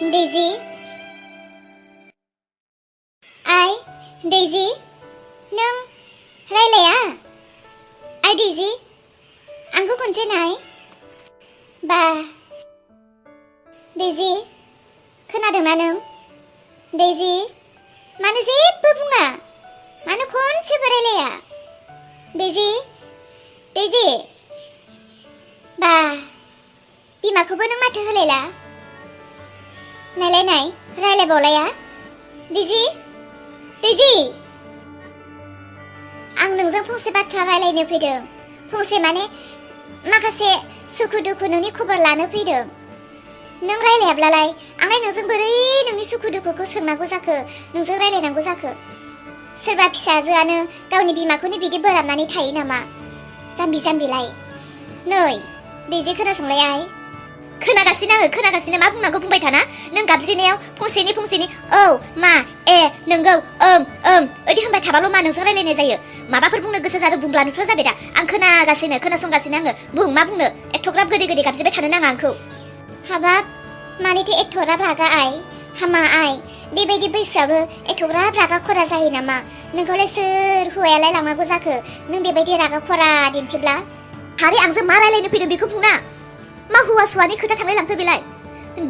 Daisy? Ai, Daisy? नों रायलाया? Ai Daisy? आंखौ खनसे नाय। बा Daisy? खोनादोंना नों? Daisy? मानो जेबो बुङा? मानो खनसेबो रायलाया? Daisy? Daisy? बा बिमाखौबो नों माथो होलायला? नायलाय रायलायबावलाया? Daisy? Daisy? आं नोंजों फंसे बाथ्रा रायलायनो फैदों। फंसे माने माखासे सुखु दुखु नोंनि खबर लानो फैदों। नों रायलायाब्लालाय आंलाय नोंजों बोरै नोंनि सुखु दुखुखौ सोंनांगौ जाखो, नोंजों रायलायनांगौ जाखो? सोरबा फिसाजोआनो गावनि बिमाखौनो बिदि बोराबनानै थायो नामा? जाम्बि जाम्बिलाय। नै दैजे खोनासंलाय आइ। खोनागासिनो आङो, खोनागासिनो। मा बुंनांगौ बुंबाय थाना। नों गाबज्रिनायाव फंसेनि औ मा ए नोंगौ ओं ओइदि होनबाय थाबाल' मा नोंजों रायलायनाय जायो? माबाफोर बुंनो गोसो जादों बुंब्लानोथ' जाबाय दा। आं खोनागासिनो, खोनासंगासिनो आङो। बुं मा बुंनो? एथ'ग्राब गोदै गाबज्रिबाय थानो नाङा आंखौ। हाबाब मानोथो एथ'ग्राब रागा आइ? हामा आइ, बेबायदि बैसोआबो एथ'ग्राब रागा खरा जायो नामा? नोंखौलाय सोर हौवायालाय लांनांगौ जाखो नों बेबायदि रागा खरा दिन्थिब्ला? हारे आंजों मा रायलायनो फैदों बेखौ बुंना। मा हौवा सुवानि खोथा थांलाय लांखो बेलाय?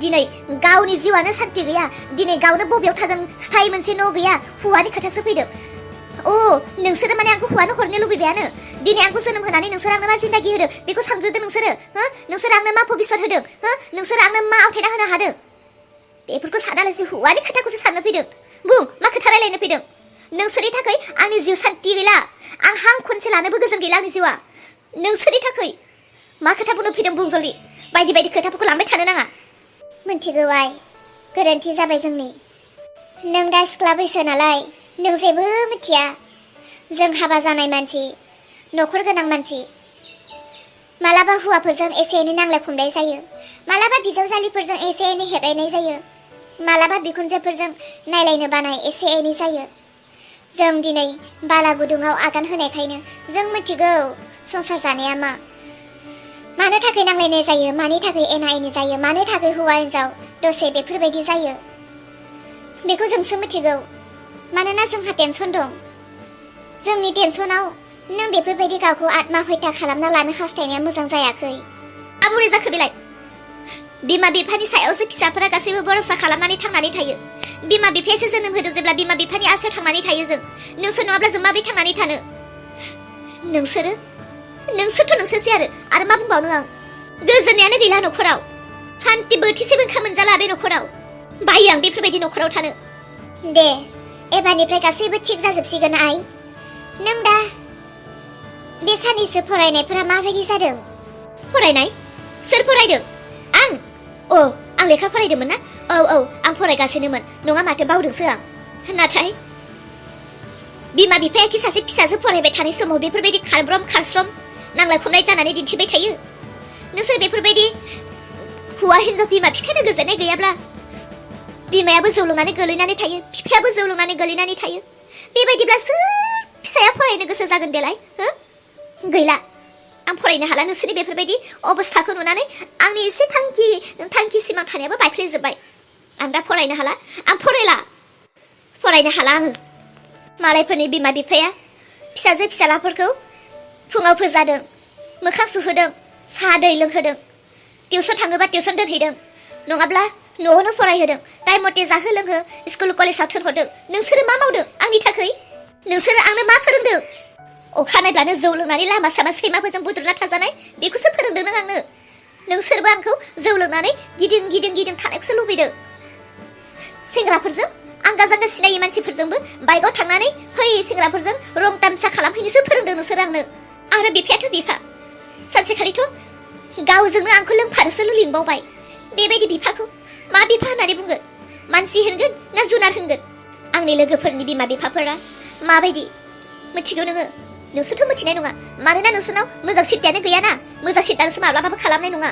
दिनै गावनि जिउआनो सान्थि गैया, दिनै गावनो बबेयाव थागोन स्थायी मोनसे न' गैया, हौवानि खोथासो फैदों। अ नोंसोरो माने आंखौ हौवानो हरनो लुबैबायानो? दिनै आंखौ जोनोम होनानै नोंसोर आंनो मा जिन्दागि होदों बेखौ सानग्रोदो नोंसोरो। नोंसोर आंनो मा भबिष्यत होदों? नोंसोर आंनो मा आवथायना होनो हादों? बेफोरखौ सानालासे हौवानि खोथाखौसो साननो फैदों। बुं मा खोथा रायलायनो फैदों? नोंसोरनि थाखाय आंनि जिउ सान्थि गैला, आं हां खनसे लानोबो गोजोन गैला आंनि जिउआ। नोंसोरनि थाखाय मा खोथा बुंनो फैदों बुं जलदि। बायदि खोथाफोरखौ लांबाय थानो नाङा। मिथिगौ आइ, गोरोन्थि जाबाय जोंनि। नों दा सिख्ला बैसो नालाय नों जेबो मिथिया। जों हाबा जानाय मानसि, न'खर गोनां मानसि। मालाबा हौवाफोरजों एसे एनै नांलाय खमलाय जायो, मालाबा बिजावजालिफोरजों एसे एनै हेगायनाय जायो, मालाबा बिखुनजोफोरजों नायलायनो बानाय एसे एनै जायो। जों दिनै बाला गुदुङाव आगान होनायखायनो जों मिथिगौ संसार जानाया मा। मानो थाखाय नांलायनाय जायो, मानि थाखाय एना एनि जायो, मानो थाखाय हौवा हिन्जाव दसे बेफोरबायदि जायो, बेखौ जोंसो मिथिगौ। मानोना जोंहा टेनसन दं। जोंनि टेनसनाव नों बेफोरबायदि गावखौ आत्मा हत्या खालामना लानो हास्थायनाया मोजां जायाखै। माबोरै जाखो बेलाय? बिमा बिफानि सायावसो फिसाफोरा गासैबो भरसा खालामनानै थांनानै थायो। बिमा बिफायासो जोनोम होदों जेब्ला बिमा बिफानि आसायाव थांनानै थायो जों। नोंसोर नङाब्ला जों माबोरै थांनानै थानो? नोंसोरथ' नोंसोरसै आरो मा बुंबावनो आं? गोजोननायानो गैला न'खराव। सान्थि बोथिसेबो ओंखाम मोनजाला बे न'खराव। बायो आं बेफोरबायदि न'खराव थानो। दे एबारनिफ्राय गासैबो थिग जाजोबसिगोन आइ। नों दा बे साननैसो फरायनायफोरा माबायदि जादों? फरायनाय? सोर फरायदों? आं? आं लेखा फरायदोंमोन ना? औ आं फरायगासिनोमोन। नङा माथो बावदोंसो आं। नाथाय बिमा बिफाया कि सासे फिसाजो फरायबाय थानाय समाव बेफोरबायदि खारब्रम खारस्रम नांलाय खमलाय जानानै दिन्थिबाय थायो। नोंसोर बेफोरबायदि हौवा हिन्जाव बिमा बिफायानो गोजोननाय गैयाब्ला बिमायाबो जौ लोंनानै गोलैनानै थायो, बिफायाबो जौ लोंनानै गोलैनानै थायो। बेबायदिब्ला सोर फिसाया फरायनो गोसो जागोन देलाय? गैला, आं फरायनो हाला। नोंसोरनि बेफोरबायदि अबस्थाखौ नुनानै आंनि एसे थांखि सिमां थानायाबो बायफ्लेजोब्बाय। आं दा फरायनो हाला, आं फरायनो हाला आङो। मालायफोरनि बिमा बिफाया फिसाजो फिसालाफोरखौ फुङाव फोजादों, मोखां सुहोदों, साहा दै लोंहोदों, टिउसन थाङोबा टिउसन दोनहैदों, नङाब्ला न'आवनो फरायहोदों, टाइम मथे जाहो लोंहो स्कुल कलेजाव थिनहरदों। नोंसोरो मा मावदों आंनि थाखाय? नोंसोरो आंनो मा फोरोंदों? अखा नायब्लानो जौ लोंनानै लामा सामा सैमाफोरजों बुद्रुना थाजानाय बेखौसो फोरोंदों नों आंनो। नोंसोरबो आंखौ जौ लोंनानै गिदिं थानायखौसो लुबैदों। सेंग्राफोरजों आंगा जांगा सिनायै मानसिफोरजोंबो बाइकआव थांनानै फै सेंग्राफोरजों रं तामसा खालामहैनोसो फोरोंदों नोंसोर आंनो। आरो बिफायाथ' बिफा, सानसेखालिथ' गावजोंनो आंखौ लोंफानोसो लिंबावबाय। बेबायदि बिफाखौ मा बिफा होननानै बुंगोन? मानसि होनगोन ना जुनार होनगोन? आंनि लोगोफोरनि बिमा बिफाफोरा माबायदि मिथिगौ नोङो? नोंसोरथ' मिथिनाय नङा, मानोना नोंसोरनाव मोजां सिन्थायानो गैयाना। मोजां सिन्था नोंसोर माब्लाबाबो खालामनाय नङा।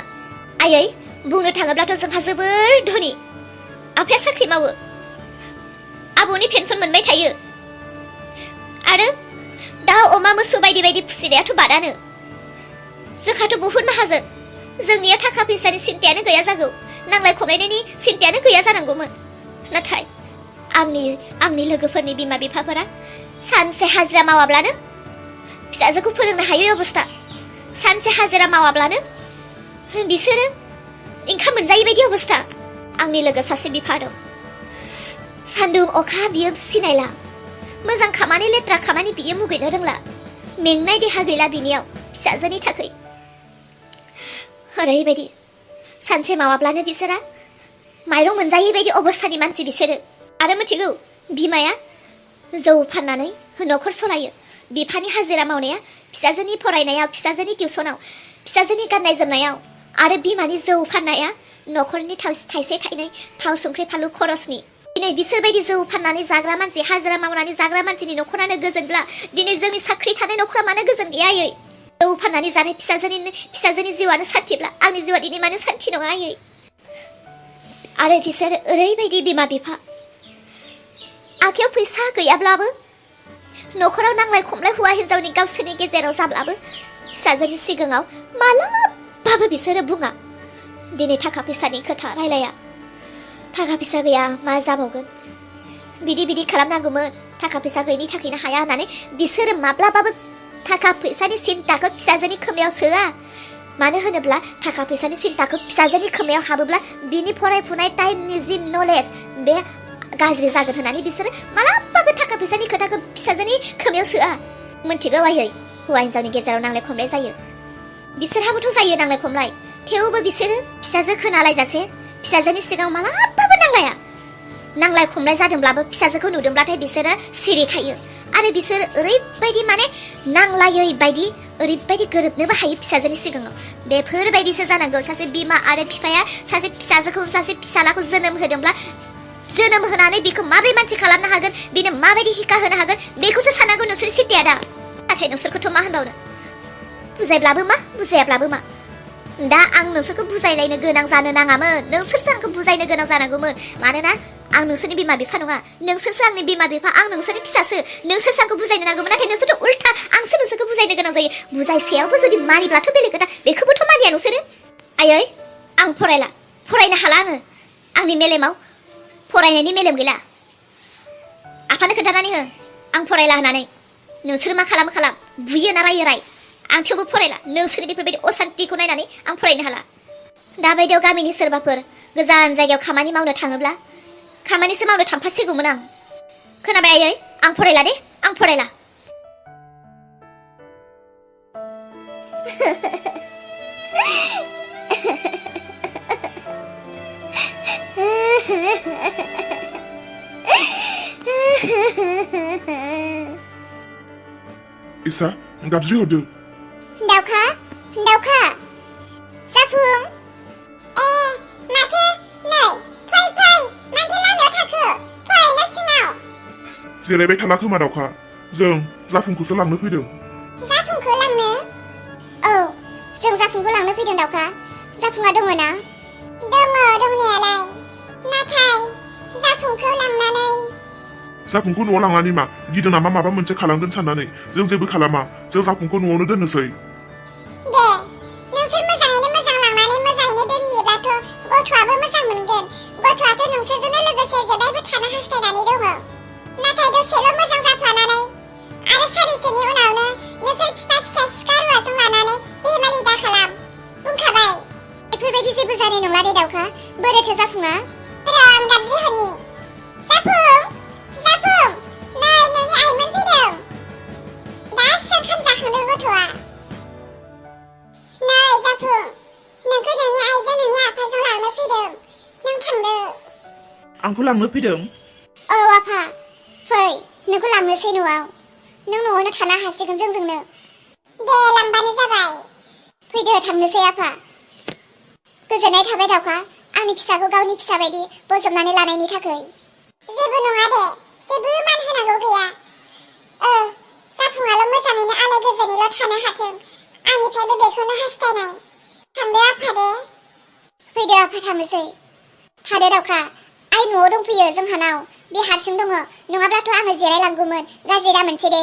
आयै बुंनो थाङोब्लाथ' जोंहा जोबोर धोनि। आफाया साख्रि मावो, आबौनि पेन्सन मोनबाय थायो, आरो दाउ अमा मोसौ बायदि फिसिनायाथ' बादानो। जोंहाथ' बहुद माहाजोन। जोंनिया थाखा फैसानि सिन्थायानो गैया जागौ। नांलाय खमलायनायनि सिन्तायानो गैया जानांगौमोन। नाथाय आंनि लोगोफोरनि बिमा बिफाफोरा सानसे हाजिरा मावाब्लानो फिसाजोखौ फोरोंनो हायै अबस्था, सानसे हाजिरा मावाब्लानो बिसोरो ओंखाम मोनजायै बायदि अबस्था। आंनि लोगो सासे बिफा दं, सान्दुं अखा बियो सिनायला, मोजां खामानि लेथ्रा खामानि बियो मुगैनो रोंला, मेंनाय देहा गैला बिनियाव फिसाजोनि थाखाय। ओरैबायदि सानसे मावाब्लानो बिसोरा माइरं मोनजायै बायदि अबस्थानि मानसि बिसोरो। आरो मिथिगौ, बिमाया जौ फाननानै न'खर सलायो। बिफानि हाजिरा मावनाया फिसाजोनि फरायनायाव, फिसाजोनि टिउसनाव, फिसाजोनि गाननाय जोमनायाव, आरो बिमानि जौ फाननाया न'खरनि थाइसे थाइनै थाव संख्रि फानलु खरसनि। दिनै बिसोरबायदि जौ फाननानै जाग्रा मानसि, हाजिरा मावनानै जाग्रा मानसिनि न'खरानो गोजोनब्ला दिनै जोंनि साख्रि थानाय न'खरा मानो गोजोन गैया आयै? जौ फाननानै जानाय फिसाजोनि जिउआनो सान्थिब्ला आंनि जिउआ दिनै मानो सान्थि नङा आयै? आरो बिसोरो ओरैबायदि बिमा बिफा, आखायाव फैसा गैयाब्लाबो, न'खराव नांलाय खमलाय हौवा हिन्जावनि गावसोरनि गेजेराव जाब्लाबो फिसाजोनि सिगाङाव मालाबाबो बिसोरो बुङा। दिनै थाखा फैसानि खोथा रायलाया। थाखा फैसा गैया मा जाबावगोन, बिदि खालामनांगौमोन, थाखा फैसा गैयिनि थाखायनो हाया होननानै बिसोरो माब्लाबाबो थाखा फैसानि सिन्ताखौ फिसाजोनि खोमायाव सोआ। मानो होनोब्ला थाखा फैसानि सिन्ताखौ फिसाजोनि खोमायाव हाबोब्ला बिनि फरायफुनाय टाइमनि जि नलेज बे गाज्रि जागोन होननानै बिसोरो मालाबाबो थाखा फैसानि खोथाखौ फिसाजोनि खोमायाव सोआ। मिथिगौ आयै, हौवा हिन्जावनि गेजेराव नांलाय खमलाय जायो, बिसोरहाबोथ' जायो नांलाय खमलाय, थेवबो बिसोरो फिसाजो खोनालायजासे फिसाजोनि सिगाङाव मालाबाबो नांलाया। नांलाय खमलाय जादोंब्लाबो फिसाजोखौ नुदोंब्लाथाय बिसोरो सिरि थायो। आरो बिसोरो ओरैबायदि माने नांलायै बायदि ओरैबायदि गोरोबनोबो हायो फिसाजोनि सिगाङाव। बेफोरबायदिसो जानांगौ सासे बिमा आरो बिफाया सासे फिसाजोखौ, सासे फिसालाखौ जोनोम होदोंब्ला जोनोम होनानै बेखौ माबोरै मानसि खालामनो हागोन, बेनो माबायदि हिक्का होनो हागोन, बेखौसो साननांगौ नोंसोर सिन्ताया दा। नाथाय नोंसोरखौथ' मा होनबावनो, बुजायब्लाबो मा बुजायाब्लाबो मा। दा आं नोंसोरखौ बुजायलायनो गोनां जानो नाङामोन, नोंसोरसो आंखौ बुजायनो गोनां जानांगौमोन। मानोना आं नोंसोरनि बिमा बिफा नङा, नोंसोरसो आंनि बिमा बिफा, आं नोंसोरनि फिसासो, नोंसोरसो आंखौ बुजायनो नांगौमोन। नाथाय नोंसोरथ' उल्था, आंसो नोंसोरखौ बुजायनो गोनां जायो। बुजायसेयावबो जुदि मानिब्लाथ' बेलेग खोथा, बेखौबोथ' मानिया नोंसोरो। आयै, आं फरायनो हाला आङो, आंनि मेलेमाव फरायनायनि मेलेम गैला। आफानो खोन्थानानै हो आं फरायला होननानै। नोंसोर मा खालाम, बुयो ना रायो राय, आं थेवबो फरायला। नोंसोरनि बेफोरबायदि असान्तिखौ नायनानै आं फरायनो हाला। दाबायदियाव गामिनि सोरबाफोर गोजान जायगायाव खामानि मावनो थाङोब्ला खामानिसो मावनो थांफासिगौमोन आं। खोनाबाय आयै, आं फरायला दे, आं फरायला। इसा गाबज्रि हरदो। दाउखा जाफुं। माथो नै फै माथो लामायाव थाखो, फैनो सिङाव। जिरायबाय थाला खोमा दाउखा, जों जाफुंखौसो लांनो फैदों। जाफुंखौ लांनो? औ, जों जाफुंखौ लांनो फैदों दाउखा। जाफुङा दङ ना? दङ दंनायालाय, नाथाय जाफुंखौ लांनानै। जाफुंखौ न'आव लांनानै मा गिदों नामा माबा मोनसे खालामगोन साननानै? जों जेबो खालामा, जों जाफुंखौ न'आवनो दोननोसै। दे, नोंसोर मोजाङैनो मोजां लांनानै मोजाङैनो दोनहैयोब्लाथ' गथ'आबो मोजां मोनगोन। गथ'आथ' नोंसोरजोंनो लोगोसे जेब्लायबो थानो हास्थायनानै दङ। नाथाय दसेल' मोजां जाफ्लानानै आरो साननैसोनि उनावनो नोंसोर फिसा सिखा रुवाजों लानानै हेमालि दा खालाम, बुंखाबाय। बेफोरबायदि जेबो जानाय नंला दे दाउखा, बोरोथो जाफुङा। र' आं गाबज्रि हरनि। जाफुं, नै नोंनि आइमोन फैदों। दासो ओंखाम जाखांदों गथ'आ। नै जाफुं, नोंखौ नोंनि आइजों नोंनि आफाजों लांनो फैदों, नों थांदो। आंखौ लांनो फैदों? औ आफा, फै, नोंखौ लांनोसै न'आव। नों न'आवनो थानो हासिगोन जोंजोंनो। दे, लांबानो जाबाय। फैदो थांनोसै आफा। गोजोननाय थाबाय दाउखा, आंनि फिसाखौ गावनि फिसा बायदि बजबनानै लानायनि थाखाय। जेबो नङा दे, जेबो मान होनांगौ गैया। जाफुङाल' मोजाङैनो आलो गोजोनैल' थानो हाथों, आंनिफ्रायबो बेखौनो हास्थायनाय। थांदो आफा दे। फैदो आफा थांनोसै। थादो दाउखा, आइ न'आव दंफैयो जोंहानाव, बे हारसिं दङ, नङाब्लाथ' आङो जिरायलांगौमोन, गाज्रि दामोनसै दे।